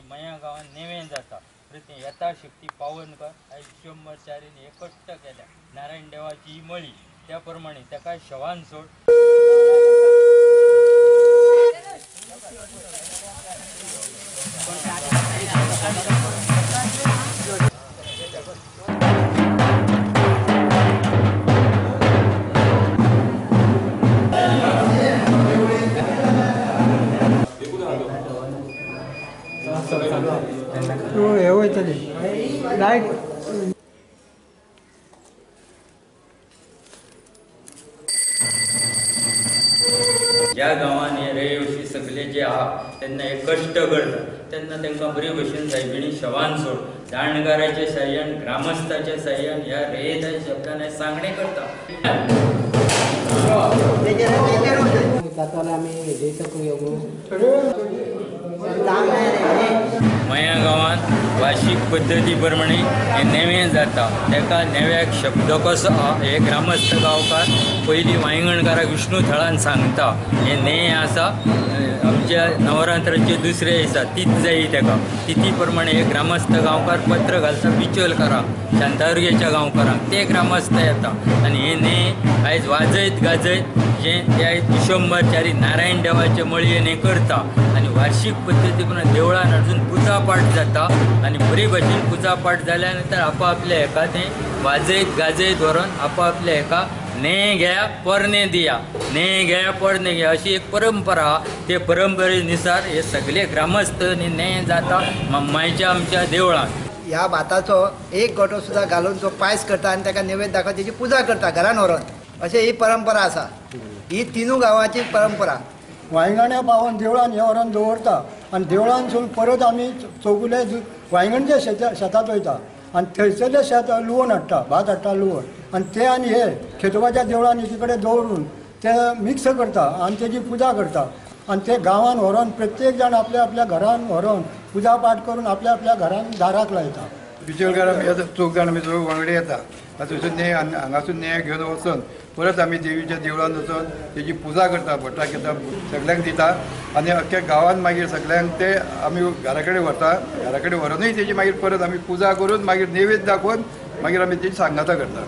मया गांवांत नेवें जाता. तें यथाशक्ती पावन कर आयज विश्वंभरचारीन हे कश्ट केल्या नारायण देवाची ही मळी त्या प्रमाणे ताका शवान सोड. ज्या गांवांनी हे रहिवासी सगळे जे आहा तेन्ना हे कश्ट करता तेन्ना तांकां बरे भशेन सायबिणी शवान सोड जाणकाराच्या साह्यान ग्रामस्थाच्या साह्यान ह्या रेयताच्या शब्दान हे सांगणें करता. मया गांवांत वार्षिक पद्दती प्रमाणे हे नेवें जाता ताका नेव्याक शब्द कसो आहा हे ग्रामस्थ गांवकार पयलीं वांयगणकाराक विष्णू थळान सांगता हे नें आसा आमच्या नवरात्राचे दुसरे दिसा तीच जायी ताका तिथी प्रमाणे हे ग्रामस्थ गांवकार पत्र घालता बिचोलकारांक शांतादुर्गेच्या गांवकारांक ते ग्रामस्थ येता आनी हे नें आयज वाजयत गाजयत जें ते आयज विश्वंभरचारी नारायण देवाचे मळयेन हें करता आनी वार्षिक पद्दती प्रमाणे देवळान अजून पुजा पाठ जाता आनी बरे भशेन पुजा पाठ जाल्या नंतर आपापल्या हेका तें वाजयत गाजयत व्हरोन आपापल्या हेका ने घ्या पोरणे दिया ने घ्या पोरणे घ्या अशी एक परंपरा आहा. ते परंपरेनुसार हे सगळे ग्रामस्थ ने जाता मम्मायच्या आमच्या देवळान. ह्या भाताचो एक गोटो सुद्दां घालून तो पायस करता आनी ताका नैवेद्य दाखोवन तेजी पुजा करता घरान व्हरोन. अशें ही परंपरा आसा, ही तिनूय गांवाची परंपरा. वांयगण्या पावोवन देवळान हें व्हरोन दवरता आनी देवळानसून परत आमी चौगुले वांयगणच्या शेतांत वयता आनी थंयसरलें शेत लुवण हाडटा, भात हाडटा लुवण आनी ते आनी हे खेतोबाच्या देवळान एकी कडेन दवरून ते मिक्स करता आनी तेजी पुजा करता आनी ते गांवान व्हरोन प्रत्येक जाण आपल्या आपल्या घरान व्हरोन पुजा पाठ करून आपल्या आपल्या घरान दाराक लायता. बिचोलकार आमी चौग जाण आमी चौग वांगडी येता थंयसून नें हांगासून नें घेवन वचून परत आमी देवीच्या देवळान वचून तेजी पुजा करता, भटाक घेता, सगल्यांक दिता आनी अख्ख्या गांवान मागीर सगल्यांक ते आमी घरा कडेन व्हरता. घरा कडेन व्हरोनूय तेजी मागीर परत आमी पुजा करून मागीर नैवेद्य दाखोवन मागीर आमी तेजी सांगाता करता.